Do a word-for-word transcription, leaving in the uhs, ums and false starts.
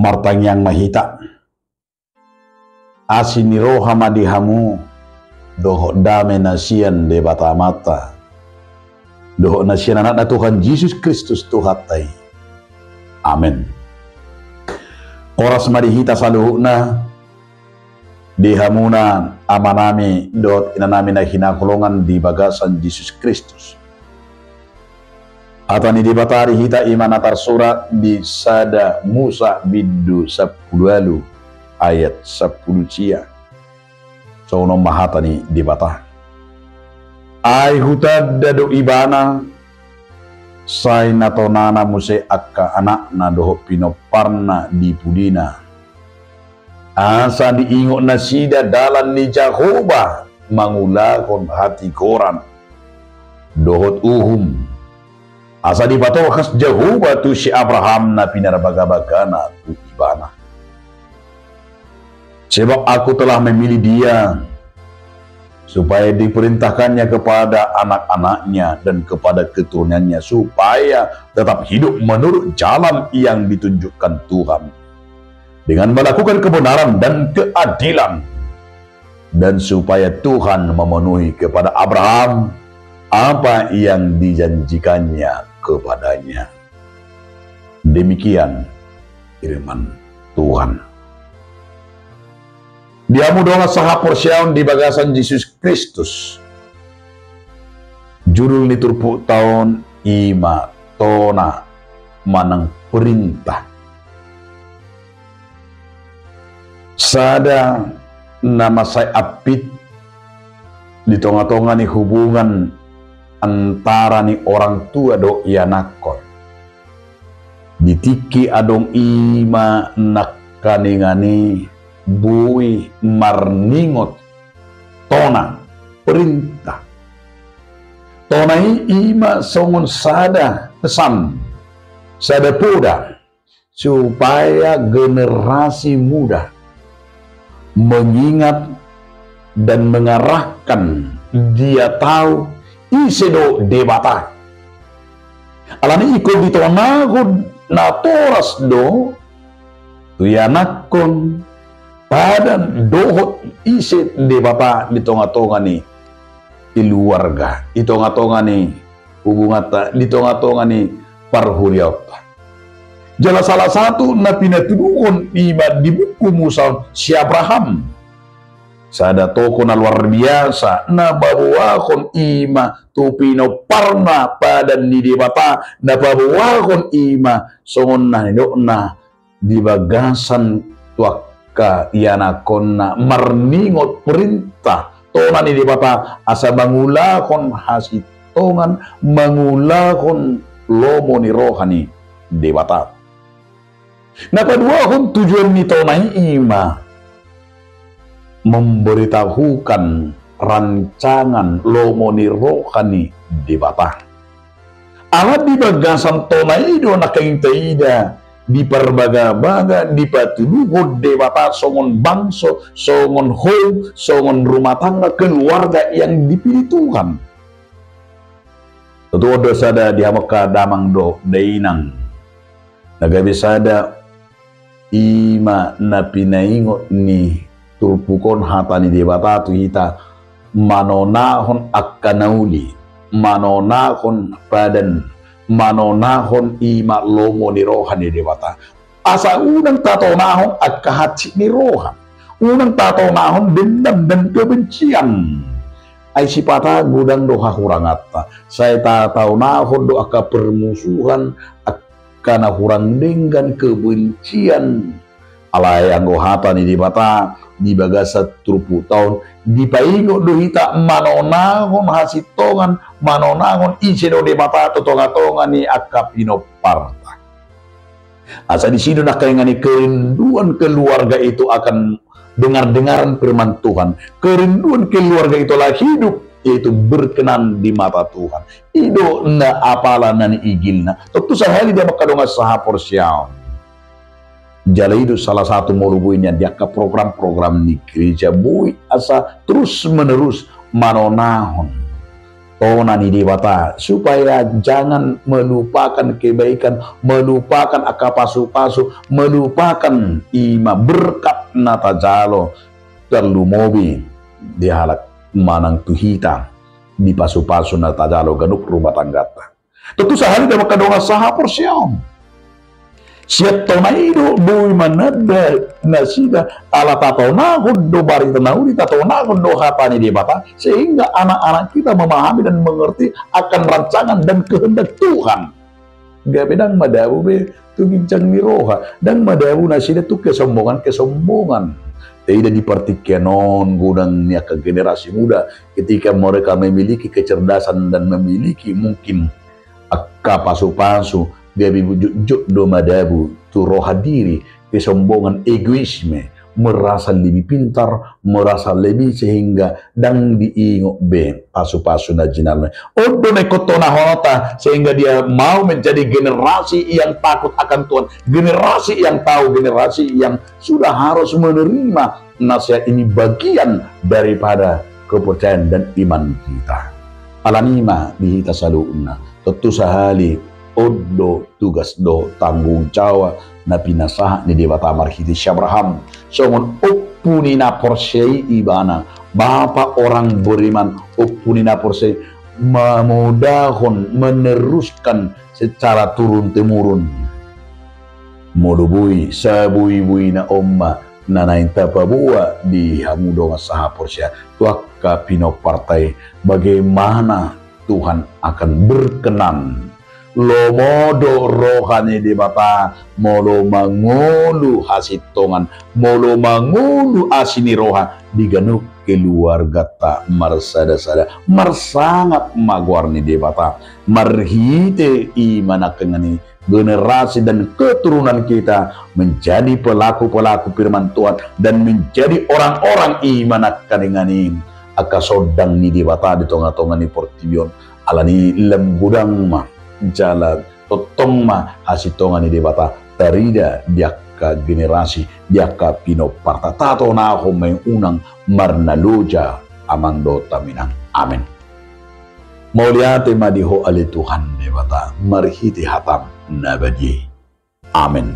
Martangiang ma hita. Asi ni roha ma di hamu dohot dame na sian Debata Amanta dohot na sian Anakna Tuhan Jesus Kristus Tuhanta i. Amen. Horas ma di hita saluhutna, di hamuna amanami dohot inanami na hinaholongan di bagasan Jesus Kristus. Hata ni Debata di hita i ma na tarsurat di sada Musa bindu sampulu ualu ayat sampulu sia. Songon on ma hata ni Debata. Ai hutanda do ibana, sai na tonana muse angka anakna dohot pinomparna di pudina. Asa diingot nasida dalan ni Jahowa mangulahon hatigoran dohot uhum. Asa dipatolhas Jahowa tu si Abraham na pinarbagabagana tu ibana. Sebab Aku telah memilih dia, supaya diperintahkannya kepada anak-anaknya dan kepada keturunannya, supaya tetap hidup menurut jalan yang ditunjukkan Tuhan, dengan melakukan kebenaran dan keadilan, dan supaya Tuhan memenuhi kepada Abraham apa yang dijanjikannya kepadanya. Demikian firman Tuhan. Di hamu dongan sahaporseaon di bagasan Jesus Kristus, judul ni turpukta on i ma tona manang perintah. Sada na mansai ampit di tonga-tonga ni hubungan antara ni orang tua dohot ianakhon. Di tingki adong i ma nangkaningan i boi marningot tona, perintah. Tona i i ma songon sada pesan, sada poda, supaya generasi muda mengingat dan mengarahkan dia tahu ise do Debata. Alani ingkon ditonahon natoras do tu ianakhon padan dohot ise Debata di tonga-tonga ni keluarga, di tonga-tonga ni hubunganta, di tonga-tonga ni parhuriaonta. Jala salah satu na pinatuduhon i ma di buku Musa on si Abraham. Sada tokoh na luar biasa, na paboahon i ma tu pinomparna padan ni Debata, na paboahon i ma songon na nidokna di bagasan tu angka ianakhonna marningot perintah tona ni Debata asa mangulahon hasintongan, mangulahon lomo ni roha ni Debata. Na paduahon tujuan ni tona i i ma memberitahukan rancangan lomo ni roha ni Debata. Ala di bagasan tona i do nangkaning taida diparbaga-baga, dipatuduhon Debata songon bangso, songon houm, songon rumah tangga, keluarga yang dipilih Tuhan. Tutu on do sada di hamu angka damang dohot dainang na gabe sada i ma na pinaingot ni turpuk on hata ni Debata tu hita, manonahon angka na uli, manonahon padan, manonahon i ma lomo ni roha ni Debata. Asa unang tatonahon angka hansit ni roha, unang tatonahon dendam dan kebencian. Ai sipata godang do hahuranganta, sai tatonahon do angka permusuhan, angka na hurang denggan, kebencian. Alai anggo hata ni Debata di bagasan turpukta on dipaingot do hita manonahon hasintongan, manonahon ise do Debata tu tonga-tonga ni angka pinomparta. Asa disi do nangkaningan i kerinduan keluarga itu akan dengar-dengaran firman Tuhan. Kerinduan keluarga itu adalah hidup, yaitu berkenan di mata Tuhan. I do na apala na niigilna. Tontu sahali di hamu angka dongan sahaporseaon. Jala i do salah satu molo boi nian di angka program-program ni gereja boi asa terus menerus manonahon tona ni Debata, supaya jangan melupakan kebaikan, melupakan angka pasu-pasu, melupakan ima berkat na tajalo, tarlumobi di halak manang tu hita di pasu-pasu na tajalo ganup rumah tanggata. Tontu sahali damang angka dongan sahaporseaon. Sian tona i do boi mananda nasida, ala tatonahon do barita na uli, tatonahon do hata ni Debata, sehingga anak-anak kita memahami dan mengerti akan rancangan dan kehendak Tuhan. Gabe ndang madabu be tu ginjang ni roha, ndang madabu nasida tu kesombongan-kesombongan. Taida di partingkian on godang ni angka generasi muda, ketika mereka memiliki kecerdasan dan memiliki mungkin angka pasu-pasu, gabe jotjot do madabu tu roha diri, kesombongan, egoisme, merasa lebih pintar, merasa lebih, sehingga ndang diingot be pasu-pasu na jinalo. On do na ingkon tonahononta, sehingga dia mau menjadi generasi yang takut akan Tuhan, generasi yang tahu, generasi yang sudah harus menerima nasihat ini bagian daripada kepercayaan dan iman kita. Alani i ma di hita saluhutna, tontu sahali on do tugas dohot tanggung jawab na pinasahat ni Debata marhite si Abraham songon ompu ni na porsea i ibana, bapa orang beriman, ompu ni na porsea i, mamodahon, meneruskan secara turun-temurun. Molo boi, sabuibuina on ma na naeng tapaboa di hamu dongan sahaporseaon tu angka pinomparta i, bagaimana Tuhan akan berkenan. Lomo do roha ni Debata molo mangolu hasintongan, molo mangolu asi ni roha di ganup keluargata marsada-sada, marsangap ma goar ni Debata. Marhite i ma nangkiningan i, generasi dan keturunan kita menjadi pelaku-pelaku firman Tuhan dan menjadi orang-orang i ma nangkiningan i angka sondang ni Debata di tonga-tonga ni portibi on. Alani i lam godang ma jala tongtong ma hasintongan ni Debata tarida di angka generasi, di angka pinomparta. Tatonahon ma i, unang marnaloja amang dohot inang. Amen. Mauliate ma di Ho ale Tuhan Debata, marhite hataM na badia i. Amen.